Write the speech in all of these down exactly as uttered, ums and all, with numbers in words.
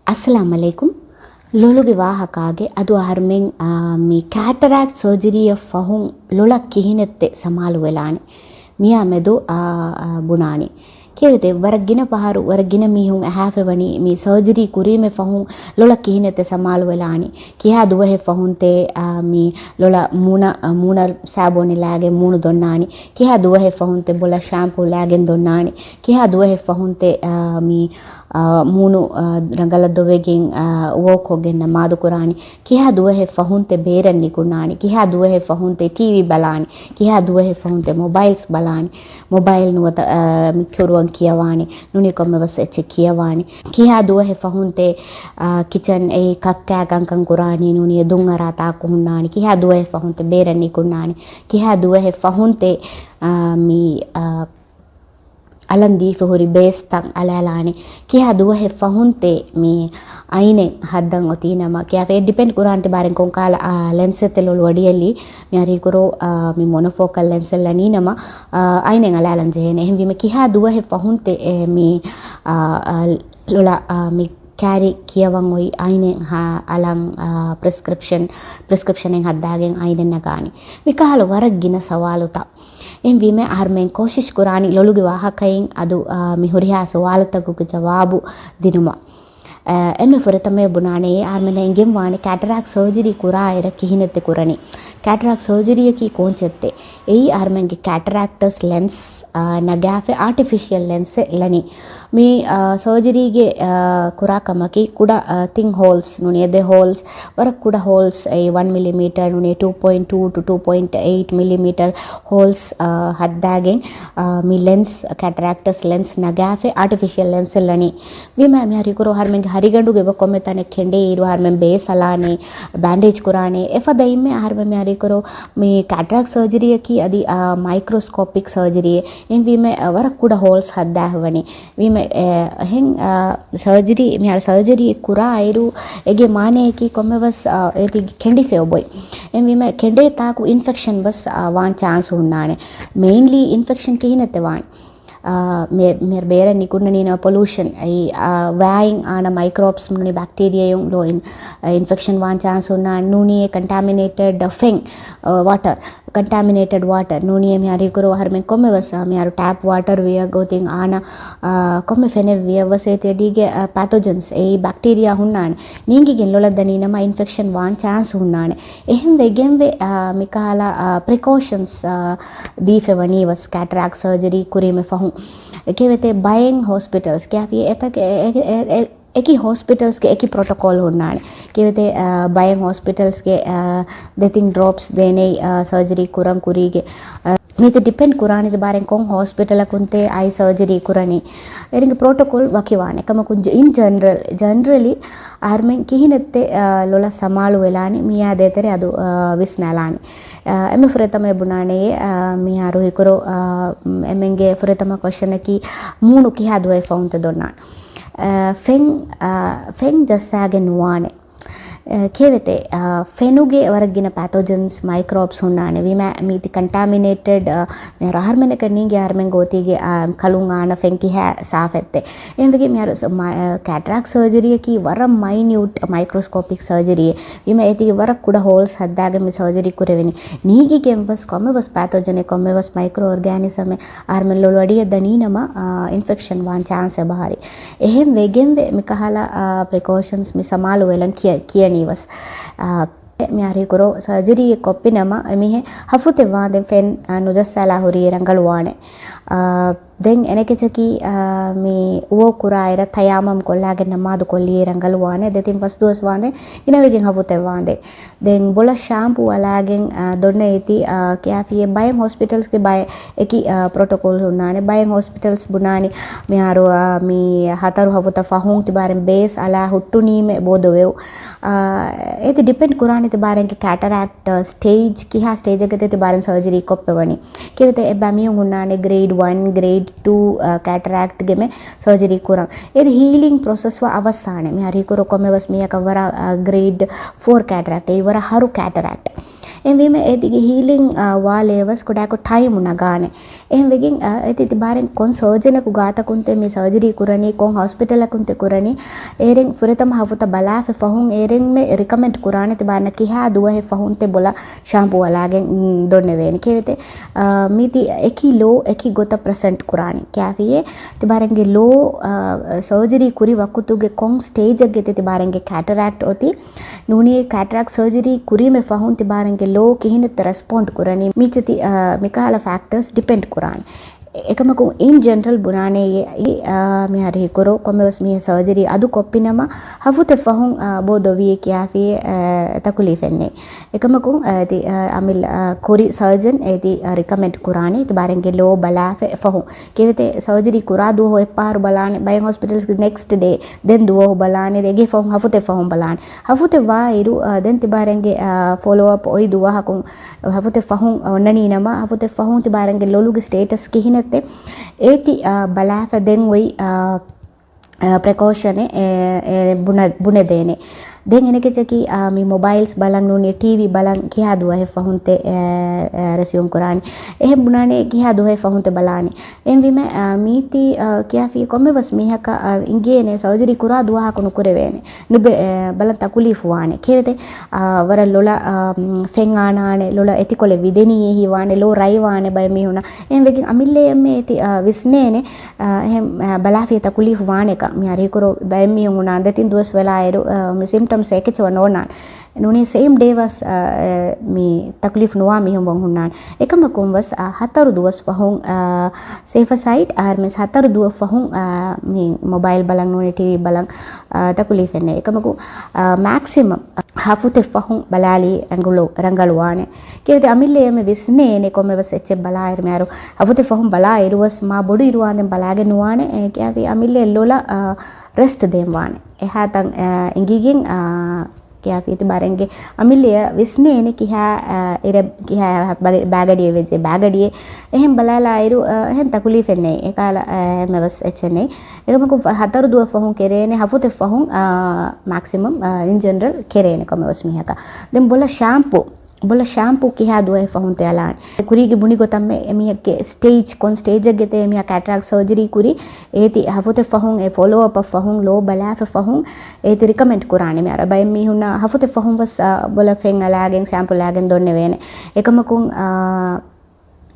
އައްސަލާމް ޢަލައިކުމް. ލޮލުގެ ވާހަކާގެ އަދު އަހަރުމެން، އާ، މި ކެޓަރެކްޓް ސަރޖަރީއަށް ފަހުން ލޮލަށް ކިހިނެއްތެ ސަމާލު ވެލާނެ؟ މިއާ މެދު، އާ، އާ، ބުނާނެ. ކެވެތެ ވަރަށް ގިނަ ފަހަރު، ވަރަށް ގިނަ މީހުން އަހާފެވަނީ މި ސަރޖަރީ ކުރީމެ ފަހުން ލޮލަށް ކިހިނެއްތެ ސަމާލު ވެލާނީ؟ ކިހާ ދުވަހެއް ފަހުންތެ، އާ، މި ލޮލަށް މޫނަ، އާ، މޫނަށް ސާބޯނި ލާގެން މޫނު ދޮންނާނީ؟ ކިހާ ދުވަހެއް ފަހުންތެ ބޮލަށް ޝާމްޕޫ ލާގެން ދޮންނާނީ؟ ކިހާ ދުވަހެއް ފަހުންތެ، އާ، މި އާ، މޫނު، އާ، ރަނގަޅަށް ދޮވެގެން، އާ، ވޯކް ކޮށްގެން ނަމާދު ކުރާނީ؟ ކިހާ ދުވަހެއް ފަހުންތެ ބޭރަށް ނިކުންނާނީ؟ ކިހާ ދުވަހެއް ފަހުންތެ ޓީވީ ބަލާނީ؟ ކިހާ ދުވަހެއް ފަހުންތެ މޮބައިލްސް ބަލާނީ؟ މޮބައިލް ނުވަތަ، އާ، މި ކުރުވަން ކިޔަވާނީ؟ ނޫނީ ކޮންމެވެސް އެއްޗެއް ކިޔަވާނީ؟ ކިހާ ދުވަހެއް ފަހުންތެ، އާ، ކިޗަން އެއީ ކައްކާ ކަންކަން ކުރާނީ؟ ނޫނީ ދުން އަރާ ތާކު ހުންނާނީ؟ ކިހާ ދުވަހެއް ފަހުންތެ ބޭރަށް ނިކުންނާނީ؟ ކިހާ ދުވަހެއް ފަހުންތެ، އާ، މި، އާ، އަލަން ދީފަ ހުރި ބޭސް ތަން އަޅާލާނެ؟ ކިހާ ދުވަހެއް ފަހުންތެ މި އައިނެއް ހައްދަން އޮތީ ނަމަ؟ ކިޔާފަ އެ ޑިޕެންޑް ކުރާނެ ތި ބާރެއް ކޮން ކާލަ، އާ، ލެންސެއްތެ ލޮލު ވަޑިއެއްލީ. މި އަރިކުރު، އާ، މި މޮނޮފޯކަލް ލެންސެއް ލަނީ ނަމަ، އާ، އައިނެއް އަޅާލަން ޖެހޭނެ. އެހެންވީމަ ކިހާ ދުވަހެއް ފަހުންތެ އެ މި، އާ، އާ، ލޮލަށް، އާ، މި ކާރި ކިޔަވަން އޮތް އައިނެއް ހާ އަޅަން، އާ، ޕްރެސްކްރިޕްޝަން، ޕްރެސްކްރިޕްޝަނެއް ހައްދާގެން އައިނެއް ނަގާނީ؟ މި ކަހަލަ ވަރަށް ގިނަ ސަވާލުތައް. އެހެންވީމަ އަހަރުމެން ކޯޝިޝް ކުރާނީ ލޮލުގެ ވާހަކައިން އަދު، އާ، މި ހުރިހާ ސުވާލުތަކުގެ ޖަވާބު ދިނުމަށް. އާ، އެންމެ ފުރަތަމަ ބުނާނެ އަހަރުމެންނަށް އެނގެންވާނެ ކެޓަރެކްޓް ސަރޖަރީ ކުރާ އިރަށް ކިހިނެއްތެ ކުރަނީ؟ ކެޓަރެކްޓް ސަރޖަރީއަކީ ކޯންޗެއްތެ؟ އެއީ އަހަރުމެންގެ ކެޓަރެކްޓަސް ލެންސް، އާ، ނަގާފަ އާޓިފިޝަލް ލެންސެއް ލަނީ. މި، އާ، ސަރޖަރީގެ، އާ، ކުރާ ކަމަކީ ކުޑަ، އާ، ތިން ހޯލްސް ނޫނީ އެ ދެ ހޯލްސް ވަރަށް ކުޑަ ހޯލްސް އެއީ ވަން މިލިމީޓަރ ނޫނީ ޓޫ ޕޮއިންޓް ޓޫ ޓު ޓޫ ޕޮއިންޓް އެއިޓް މިލިމީޓަރ ހޯލްސް، އާ، ހައްދާގެން، އާ، މި ލެންސް ކެޓަރެކްޓަސް ލެންސް ނަގާފަ އާޓިފިޝަލް ލެންސެއް ލަނީ. ވީމަ މިހާރު ހީކުރު އަހަރުމެންގެ ހަރިގަނޑުގެ ކޮންމެ ތަނެއް ކެނޑޭ އިރު އަހަރުމެން ބޭސް އަޅާނެ، ބޭންޑޭޖް ކުރާނެ. އެފަދައިންމެ އަހަރުމެން މިހާރު ހީކުރު މި ކެޓަރެކްޓް ސަރޖަރީއަކީ އަދި، އާ، މައިކްރޯސްކޯޕިކް ސަރޖަރީއެއް. އެހެންވީމަ، އާ، ވަރަށް ކުޑަ ހޯލްސް ހައްދާފަ ވަނީ. ވީމަ، އެ، އެހެން، އާ، ސަރޖަރީ، މިހާރު ސަރޖަރީ ކުރާ އިރު އޭގެ މާނައަކީ ކޮންމެވެސް، އާ، އޭތި ކެނޑިފަ އޮބޮތް. އެހެންވީމަ ކެނޑޭ ތާކު އިންފެކްޝަން ވެސް، އާ، ވާން ޗާންސް ހުންނާނެ. މެއިންލީ އިންފެކްޝަން ކިހިނެއްތެ ވާން؟ އާ، މި، މި ބޭރަށް ނިކުންނަނީ ނަމަ ޕޮލޫޝަން. އެއީ، އާ، ވައިން އާނަ މައިކްރޯބްސް ނޫނީ ބެކްޓީރިއާއިން ލޯ އިން، އާ، އިންފެކްޝަން ވާން ޗާންސް ހުންނާނެ. ނޫނީ ކޮންޓާމިނޭޓެޑް ފެން، އާ، ވާޓަރ. ކޮންޓާމިނޭޓެޑް ވާޓަރ ނޫނީ މިހާރު ހީކުރު އަހަރުމެން ކޮންމެވެސް، އާ، މިހާރު ޓޭޕް ވާޓަރ ވިޔަ ގޮތިން އާނަ، އާ، ކޮންމެ ފެނެއް ވިޔަ ވެސް އޭތި އަޑީގެ، އާ، ޕެތޯޖަންސް އެއީ ބެކްޓީރިއާ ހުންނާނެ. ނީނގިގެން ލޮލަށް ދަނީ ނަމަ އިންފެކްޝަން ވާން ޗާންސް ހުންނާނެ. އެހެން ވެގެންވެ، އާ، މިކަހަލަ، އާ، ޕްރިކޯޝަންސް، އާ، ދީފަ ވަނީ ވެސް ކެޓަރެކްޓް ސަރޖަރީ ކުރީމެ ފަހުން. އެކެވެތެ ބައެއް ހޮސްޕިޓަލްސް ކިޔާފި އެތަކެ-، އެ-، އެ-، އެ-، އެކި ހޮސްޕިޓަލްސްގެ އެކި ޕްރޮޓޮކޯލް ހުންނާނެ. ކެވެތެ، އާ، ބައެއް ހޮސްޕިޓަލްސްގެ، އާ، ދެތިން ޑްރޮޕްސް ދޭނެ، އާ، ސަރޖަރީ ކުރަން ކުރީގެ، އާ، މީތި ޑިޕެންޑް ކުރާނެ ތި ބާރެއް ކޮން ހޮސްޕިޓަލަކުންތެ އައި ސަރޖަރީ ކުރަނީ. އޭރުންގެ ޕްރޮޓޮކޯލް ވަކިވާނެ. ކަމަކު ޖ-، އިން ޖެނެރަލް، ޖެނެރަލީ އަހަރުމެން ކިހިނެއްތެ، އާ، ލޮލަށް ސަމާލު ވެލާނީ މިއާ ދޭތެރޭ އަދު، އާ، ވިސްނާލާނީ. އާ، އެންމެ ފުރަތަމަ ބުނާނެ، އާ، މިހާރު ހީކުރު، އާ، އެންމެންގެ ފުރަތަމަ ކޮށްޝަނަކީ މޫނު ކިހާ ދުވަހެއް ފަހުންތެ ދޮންނާނެ. އާ، ފެން، އާ، ފެން ޖައްސާގެން ނުވާނެ. އަ، ކެވެތެ، އަ، ފެނުގެ ވަރަށް ގިނަ ޕެތޯޖަންސް، މައިކްރޯބްސް ހުންނާނެ. ވީމާ މީތި ކޮންޓާމިނޭޓެޑް، އަ، މި އަހަރުމެނަކަށް ނޭނގި އަހަރުމެންގެ އޮތީގެ، އަ، ކަލުން އާނަ ފެން ކިހާ ސާފެއްތެ. އެހެންވެގެން މިހާރު ސ-، މަ-، އަ، ކެޓަރެކްޓް ސަރޖަރީއަކީ ވަރަށް މައިނިއުޓް މައިކްރޯސްކޯޕިކް ސަރޖަރީއެއް. ވީމާ އޭތިގެ ވަރަށް ކުޑަ ހޯލްސް ހައްދާގެން މި ސަރޖަރީ ކުރެވެނީ. ނީނގިގެން ވެސް ކޮންމެވެސް ޕެތޯޖަނެއް، ކޮންމެވެސް މައިކްރޯ އޮރްގާނިޒަމެއް އަހަރުމެން ލޮލު އަޑިއަށް ދަނީ ނަމަ، އާ، އިންފެކްޝަން ވާން ޗާންސެއް ބަހާރި. އެހެން ވެގެންވެ މިކަހަލަ، އާ، ޕްރިކޯޝަންސް މި ސަމާލު ވެލަން ކިޔަ-، ކިޔަނީ ވެސް. އާ، މިހާރު ހީކުރު ސަރޖަރީއެއް ކޮށްފި ނަމަ އެމީހެއް ހަފުތެއް ވާންދެން ފެން، އާ، ނުޖައްސާލާ ހުރީ ރަނގަޅުވާނެ. އާ، ދެން އެނެކެޗަކީ، އާ، މި ވޯކް ކުރާއިރަށް ތަޔާމަމް ކޮށްލާގެން ނަމާދު ކޮށްލީ ރަނގަޅުވާނެ. ދެތިން ފަސް ދުވަސް ވާންދެން ގިނަވެގެން ހަފުތެއް ވާންދެން. ދެން ބޮލަށް ޝާމްޕޫ އަޅާގެން، އާ، ދޮންނަ އޭތި، އާ، ކިޔާފިޔޭ ބައެއް ހޮސްޕިޓަލްސްގެ ބައެއް އެކި، އާ، ޕްރޮޓޮކޯލް ހުންނާނެ. ބައެއް ހޮސްޕިޓަލްސް ބުނާނީ މިހާރު، އާ، މި ހަތަރު ހަފުތަ ފަހުން ތިބާރެން ބޭސް އަޅާ ހުއްޓުނީމެ ބޯ ދޮވެވު. އާ، އޭތި ޑިޕެންޑް ކުރާނީ ތިބާރެންގެ ކެޓަރެކްޓް ސްޓޭޖް ކިހާ ސްޓޭޖަކަށް ތިބާރެން ސަރޖަރީ ކޮށްފަ ވަނީ. ކެވެތެ އެބަ މީހުން ހުންނާނެ ގްރޭޑް ވަން، ގްރޭޑް ޓޫ، އާ، ކެޓަރެކްޓްގެ މެ ސަރޖަރީ ކުރަން. އޭރު ހީލިން ޕްރޮސެސް ވާ އަވަސް އާނެ. މިހާރު ހީކުރު ކޮންމެވެސް މީހަކަށް ވަރަށް، އާ، ގްރޭޑް ފޯރ ކެޓަރެކްޓް. އެއީ ވަރަށް ހަރު ކެޓަރެކްޓް. އެހެންވީމަ އޭތިގެ ހީލިން ވާލޭވެސް ކުޑައިކު ޓައިމު ނަގާނެ. އެހެންވެގެން އޭތި ތިބާރެން ކޮން ސަރޖަނަކު ގާތަކުންތެ މި ސަރޖަރީ ކުރަނީ، ކޮން ހޮސްޕިޓަލަކުންތެ ކުރަނީ، އޭރެން ފުރަތަމަ ހަފުތަ ބަލާފަ ފަހުން އޭރެންމެ ރިކަމެންޑް ކުރާނެ ތިބާރަން ކިހާ ދުވަހެއް ފަހުންތެ ބޮލަށް ޝާމްޕޫ އަލާގެން ދޮންނެވޭނެ. ކެވެތެ މީތި އެކި ލޯ އެކި ގޮތަށް ޕްރެސެންޓް ކުރާނީ. ކާފިއޭ ތިބާރެންގެ ލޯ ސަރޖަރީ ކުރި ވަޤުތުގެ ކޮން ސްޓޭޖެއްގެ ތި ތިބާރެންގެ ކެޓަރެކްޓް އޮތީ. ނޫނީ ކެޓަރެކްޓް ސަރޖަރީ ކުރީމެ ފަހުން ތިބާރެންގެ ލޯ ކިހިނެއްތަ ރެސްޕޮންޑް ކުރަނީ؟ މީޗެތި މިކަހަލަ ފެކްޓަރސް ޑިޕެންޑް ކުރާނެ. އެކަމަކު އިން ޖެނެރަލް ބުނާނޭ މިހާރު ހިކުރު ކޮންމެވެސް މީހެއް ސަރޖަރީ އަދު ކޮށްފިނަމަ ހަފުތެއް ފަހުން ބޯ ދޮވިއެ ކިޔާފި ތަކުލީފެއްނެއް. އެކަމަކު އަދި އަމިއްލަ ކުރި ސަރޖަން އޭތި ރިކަމެންޑް ކުރާނީ ތިބާރެންގެ ލޯ ބަލާފަ ފަހުން. ކެވެތެ ސަރޖަރީ ކުރާ ދުވަހު އެއްފަހަރު ބަލާނެ، ބައެއް ހޮސްޕިޓަލްސްގެ ނެކްސްޓް ޑޭ، ދެން ދުވަހު ބަލާނެ، ދެގެ ފަހުން ހަފުތެއް ފަހުން ބަލާނެ. ހަފުތެއް ވާއިރު ދެން ތިބާރެންގެ ފޮލޯ އަޕް އޮތް ދުވަހަކުން ހަފުތެއް ފަހުން އޮންނަނީ ނަމަ، ހަފުތެއް ފަހުން ތިބާރެންގެ ލޮލުގެ ސްޓޭޓަސް ކިހިނެއްތެ އޭތި ބަލާފަ ދެން އޮތް ޕްރެކޯޝަނެއް ބުނެ، ބުނެދޭނެ. ދެން އެނެކެޗަކީ މި މޮބައިލްސް ބަލަން ނޫނީ ޓީވީ ބަލަން ކިހާ ދުވަހެއް ފަހުންތެ ރެސިއުމް ކުރާނީ. އެހެން ބުނާނެ ކިހާ ދުވަހެއް ފަހުންތެ ބަލާނީ. އެހެންވީމަ މީތި ކިޔާފި ކޮންމެވެސް މީހަކަށް އިނގޭނެ ސަރޖަރީ ކުރާ ދުވަހަކު ނުކުރެވޭނެ. ނުބެ، ބަލަން ތަކުލީފު ވާނެ. ކެވެތެ ވަރަށް ލޮލަށް ފެން އާނާނެ، ލޮލަށް އެތިކޮޅެއް ވިދެނީ އެހީ ވާނެ، ލޯ ރަތް ވާނެ ބައެއް މީހުންނަށް. އެހެން ވެގެން އަމިއްލައަށް އެމެ އޭތި ވިސްނޭނެ. އެހެން ބަލާފި ތަކުލީފު ވާނެކަން. މިހާރު ހިކުރު ބައެއް މީހުން އުނާ ދެތިން ދުވަސް ވެލާއިރު މި ސިމްޓަމްސް އެކެއްޗެއް ނޯންނާނެ. ނޫނީ ސޭމް ޑޭ ވެސް މި ތަކުލީފު ނުވާ މީހުން ވަން ހުންނާނެ. އެކަމަކުން ވެސް ހަތަރު ދުވަސް ފަހުން ސޭފަ ސައިޑް އާރްމެސް ހަތަރު ދުވަސް ފަހުން މި މޮބައިލް ބަލަން ނޫނީ ޓީވީ ބަލަން ތަކުލީފެއް ނެތް. އެކަމަކު މެކްސިމަމް ހަފުތެއް ފަހުން ބަލާލީ ރަނގަޅު، ރަނގަޅުވާނެ. ކެވެތެ އަމިއްލައަށް އެމެ ވިސްނޭނެ ކޮންމެވެސް އެއްޗެއް ބަލާއިރު މިހާރު ހަފުތެއް ފަހުން ބަލާ އިރުވެސް މާ ބޮޑު އިރުވާންދެން ބަލާގެން ނުވާނެ. އެ ކިޔާފި އަމިއްލައަށް ލޮލަށް ރެސްޓް ދޭން ވާނެ. އެހާތަން އިނގިގެން ކިޔާފި ތިބާރެންގެ އަމިއްލައަށް ވިސްނޭނެ ކިހާ އިރެއް ކިހާ ބަގަ، ބާގަޑިއެއް ވެއްޖެ ބާގަޑިއެއް. އެހެން ބަލާލާއިރު އެހެން ތަކުލީފެއް ނެތް. އެކަހަލަ އެމެ ވެސް އެއްޗެއް ނެތް. އެކަމަކު ހަތަރު ދުވަސް ފަހުން ކެރޭނެ، ހަފުތެއް ފަހުން މެކްސިމަމް އިން ޖެނެރަލް ކެރޭނެ ކޮންމެވެސް މީހަކަށް. ދެން ބޮލަށް ޝާމްޕޫ، ބޮލަށް ޝާމްޕޫ ކިހާ ދުވަހެއް ފަހުން ތެ އަލާނެ. ކުރީގެ ބުނި ގޮތަށް އެމީހެއްގެ ސްޓޭޖް ކޮން ސްޓޭޖެއްގެ ތެ އެމީހާ ކެޓަރެކްޓް ސަރޖަރީ ކުރީ، އޭތި ހަފުތެއް ފަހުން އެ ފޮލޯ އަޕަށް ފަހުން ލޯ ބަލާފަ ފަހުން އޭތި ރިކަމެންޑް ކުރާނެ. މިހާރު ބައެއް މީހުންނަށް ހަފުތެއް ފަހުން ވެސް ބޮލަށް ފެން އަލާގެން ޝާމްޕޫ އަލާގެން ދޮންނެވޭނެ. އެކަމަކުން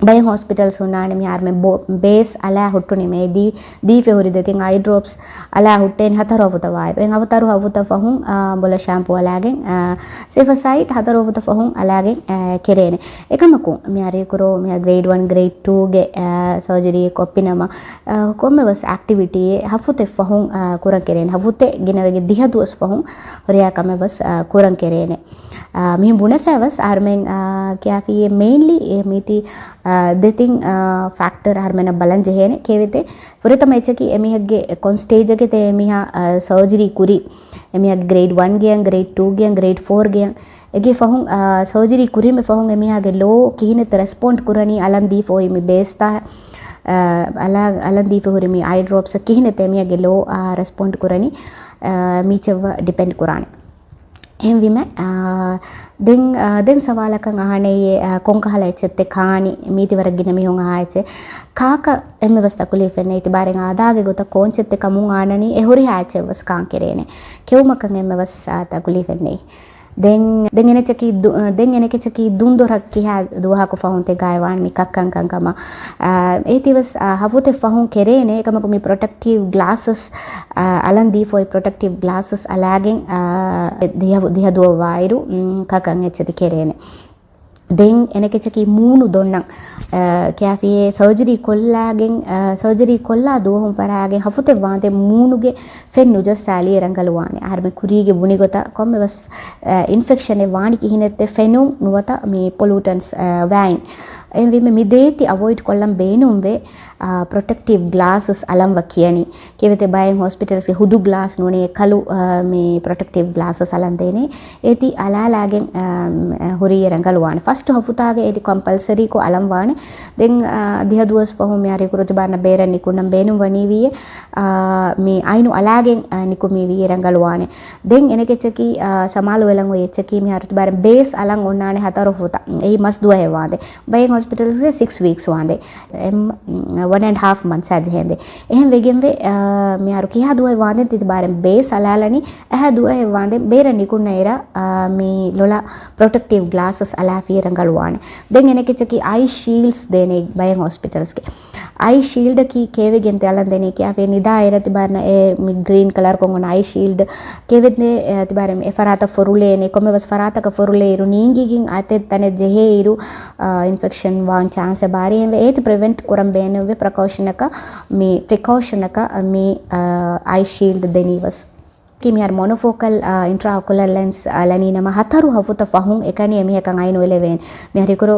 ބައެއް ހޮސްޕިޓަލްސް ހުންނާނެ މިހާރު މެ ބޯ، ބޭސް އަލާ ހުއްޓުނީމޭ ދީ، ދީފެ ހުރި ދެތިން އައި ޑްރޮޕްސް އަލާ ހުއްޓޭނެ ހަތަރު ހަފުތަ ވާއިރު. އެ ހަތަރު ހަފުތަ ފަހުން ބޮލަށް ޝާމްޕޫ އަލާގެން، ސޭފަ ސައިޑް ހަތަރު ހަފުތަ ފަހުން އަލާގެން ކެރޭނެ. އެކަމަކު މިހާރު ހިކުރު މިހާ ގްރޭޑް ވަން، ގްރޭޑް ޓޫގެ ސަރޖަރީ ކޮށްފިނަމަ ކޮންމެވެސް އެކްޓިވިޓީއެއް ހަފުތެއް ފަހުން ކުރަން ކެރޭނެ. ހަފުތެއް ގިނަވެގެން ދިހަ ދުވަސް ފަހުން ހުރިހާ ކަމެއް ވެސް ކުރަން ކެރޭނެ. މިހެން ބުނެފައި ވެސް އަހަރުމެން ކިޔާފި މެއިންލީ މީތި ދެތިން ފެކްޓަރ އަހަރުމެންނަށް ބަލަން ޖެހޭނެ. ކެވެތެ ފުރަތަމަ އެއްޗަކީ އެމީހެއްގެ ކޮން ސްޓޭޖެއްގެ ތެ އެމީހާ ސަރޖަރީ ކުރީ. އެމީހާގެ ގްރޭޑް ވަންގެއަށް، ގްރޭޑް ޓޫގެއަށް، ގްރޭޑް ފޯރްގެއަށް. އޭގެ ފަހުން ސަރޖަރީ ކުރީމެ ފަހުން އެމީހާގެ ލޯ ކިހިނެއްތަ ރެސްޕޮންޑް ކުރަނީ، އަލަން ދީފަ އޮތް މި ބޭސްތައް، އަލަ، އަލަން ދީފަ ހުރި މި އައި ޑްރޮޕްސް ކިހިނެއްތަ އެމީހާގެ ލޯ ރެސްޕޮންޑް ކުރަނީ. މީޗަށް ޑިޕެންޑް ކުރާނެ. އެހެންވީމަ، ދެން، ދެން ސަވާލަކަށް އަހާނެއޭ، ކޮންކަހަލަ އެއްޗެއްތެ ކާނީ؟ މީތި ވަރަށް ގިނަ މީހުން އަހާ އެއްޗެއް. ކާކަށް އެންމެ ވެސް ތަކުލީފެއް ނެތް. ތިބާރެން އާދާގެ ގޮތަށް ކޯންޗެއްތެ ކަމުން އާނަނީ އެ ހުރިހާ އެއްޗެއް ވެސް ކާން ކެރޭނެ. ކެއުމަކަށް އެންމެ ވެސް ތަކުލީފެއް ނެތް. ދެން، ދެން އެނެޗަކީ ދު، ދެން އެނެކެޗަކީ ދުންދޮރަށް ކިހާ ދުވަހަކު ފަހުން ތެ ގާތްވާން މި ކައްކަން ކަންކަމަށް. އޭތި ވެސް ހަފުތެއް ފަހުން ކެރޭނެ. އެކަމަކު މި ޕްރޮޓެކްޓިވް ގްލާސަސް، އަލަން ދީފަ އޮތް ޕްރޮޓެކްޓިވް ގްލާސަސް އަލާގެން، ދިހަ، ދިހަ ދުވަ ވާއިރު، ކަކަން އެއްޗެތި ކެރޭނެ. ދެން އެނެކެޗަކީ މޫނު ދޮންނަން. ކިޔާފިއޭ ސަރޖަރީ ކޮށްލާގެން، ސަރޖަރީ ކޮށްލާ ދުވަހުން ފަރާގެން ހަފުތެއް ވާންދެން މޫނުގެ ފެން ނުޖައްސާލީ ރަނގަޅުވާނެ. އަހަރުމެން ކުރީގެ ބުނިގޮތަށް ކޮންމެވެސް އިންފެކްޝަނެއް ވާނީ ކިހިނެއްތެ ފެނުން ނުވަތަ މި ޕޮލޫޓަންޓްސް ވާއިން. އެހެންވީމަ މި ދޭތި އަވޮއިޑް ކޮށްލަން ބޭނުންވޭ. ޕްރޮޓެކްޓިވް ގްލާސަސް އަލަންވަ ކިޔަނީ. ކެވެތެ ބައެއް ހޮސްޕިޓަލްސްގެ ހުދު ގްލާސް ނޫނޭ ކަލު މި ޕްރޮޓެކްޓިވް ގްލާސަސް އަލަން ދޭނީ. އޭތި އަލާލާގެން ހުރީ ރަނގަޅުވާނެ. ފަސްޓު ހަފުތާގަ އޭތި ކޮމްޕަލްސަރީކޮށް އަލަންވާނެ. ދެން ދިހަ ދުވަސް ފަހުން މިހާރު ކުރުތިބާރަނަށް ބޭރަށް ނިކުންނަން ބޭނުން ވަނީވީ މި އައިނު އަލާގެން ނިކުމީވީ ރަނގަޅުވާނެ. ދެން އެނެކެއްޗަކީ ސަމާލު ވެލަން އޮތް އެއްޗަކީ މިހާރު ތިބާރެން ބޭސް އަލަން އޮންނާނެ ހަތަރު ހަފުތަ. އެއީ މަސް ދުވަހެއް ވާނދެ. ބައެއް ހޮސްޕިޓަލްސްގެ ސިކްސް ވީކްސް ވާނދެ. އެމް، ވަން އެންޑް ހާފް މަންތްސް އާ ޖެހޭނދެ. އެހެން ވެގެންވެ، މިހާރު ކިހާ ދުވަހެއް ވާނދެ ތިބާރެން ބޭސް އަލާލަނީ. އެހާ ދުވަހެއް ވާނދެ ބޭރަށް ނިކުންނައިރަށް، މި ލޮލަށް ޕްރޮޓެކްޓިވް ގްލާސަސް އަލާފި ރަނގަޅުވާނެ. ދެން އެނެކެއްޗަކީ އައި ޝީލްޑްސް ދޭނެ ބައެއް ހޮސްޕިޓަލްސްގެ. އައި ޝީލްޑަކީ ކޭވެގެން ތެ އަލަން ދެނީ ކިޔާފި ނިދާ އެރަ ތިބާރަނަ އެ މި ގްރީން ކަލަރ ކޮން އޮން އައި ޝީލްޑް ކެވެދެ ތިބާރެ އެ ފަރާތަށް ފޮރުލޭނެ. ކޮންމެވެސް ފަރާތަކަށް ފޮރުލޭ އިރު ނީނގިގެން އަތެއް ތަނެއް ޖެހޭ އިރު، އިންފެކްޝަން ވާން ޗާންސެއް ބާރި. އެހެންވެ އޭތި ޕްރިވެންޓް ކުރަން ބޭނުންވެ ޕްރިކޯޝަނަކަށް މި، ޕްރިކޯޝަނަކަށް މި އައި ޝީލްޑް ދެނީވަސް. ކި މިހާރު މޮނޮފޯކަލް އިންޓްރާއޮކުލަރ ލެންސް އަލަނީ ނަމަ ހަތަރު ހަފުތަ ފަހުން އެކަނި އެމީހަކަށް އައިނު އެލެވޭނެ. މިހާރު ހިކުރު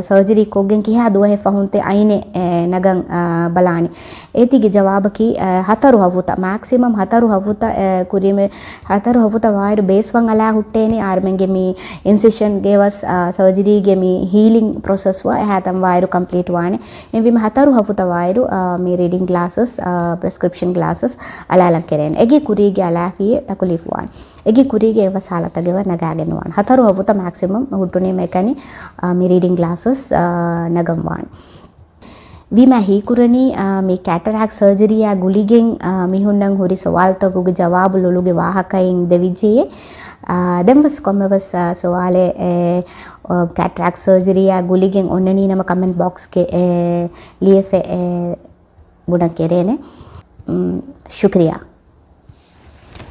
ސަރޖަރީ ކޮށްގެން ކިހާ ދުވަހެއް ފަހުންތެ އައިނެއް ނަގަން ބަލާނީ. އޭތީގެ ޖަވާބަކީ ހަތަރު ހަފުތަ، މެކްސިމަމް ހަތަރު ހަފުތަ ކުރީމެ ހަތަރު ހަފުތަ ވާއިރު ބޭސް ވަން އަލާ ހުއްޓޭނެ. އާރްމެންގެ މި އިންސިޝަންގެ ވަސް ސަރޖަރީގެ މި ހީލިން ޕްރޮސެސް ވާ އެހާތަން ވާއިރު ކަމްޕްލީޓް ވާނެ. އެހެންވީމަ ހަތަރު ހަފުތަ ވާއިރު މި ރީޑިން ގްލާސަސް، ޕްރެސްކްރިޕްޝަން ގްލާސަސް އަލާލަން ކެރޭނެ. އެގެ ކުރީގެ އަލާފިއެއް ތަކުލީފުވާނެ. އެގެ ކުރީގެ އެއްވެސް ހާލަތެއްގެ ވަ ނަގާގެން ނުވާނެ. ހަތަރު ހަފުތަ މެކްސިމަމް ހުއްޓުނީމަ އެކަނި މި ރީޑިން ގްލާސަސް ނަގަން ވާނެ. ވީމާ ހީކުރަނީ މި ކެޓަރާކްޓް ސަރޖަރީއާ ގުޅިގެން މި ހުންނަން ހުރި ސުވާލުތަކުގެ ޖަވާބު ލޮލުގެ ވާހަކައިން ދެވިއްޖެޔޭ. ދެންވެސް ކޮންމެވެސް ސުވާލެއް ކެޓަރާކްޓް ސަރޖަރީއާ ގުޅިގެން އޮންނަނީ ނަމަ ކަމެންޓް ބޮކްސްގެ ލިޔެފެ ބުނަން ކެރޭނެ. ޝުކްރިޔާ.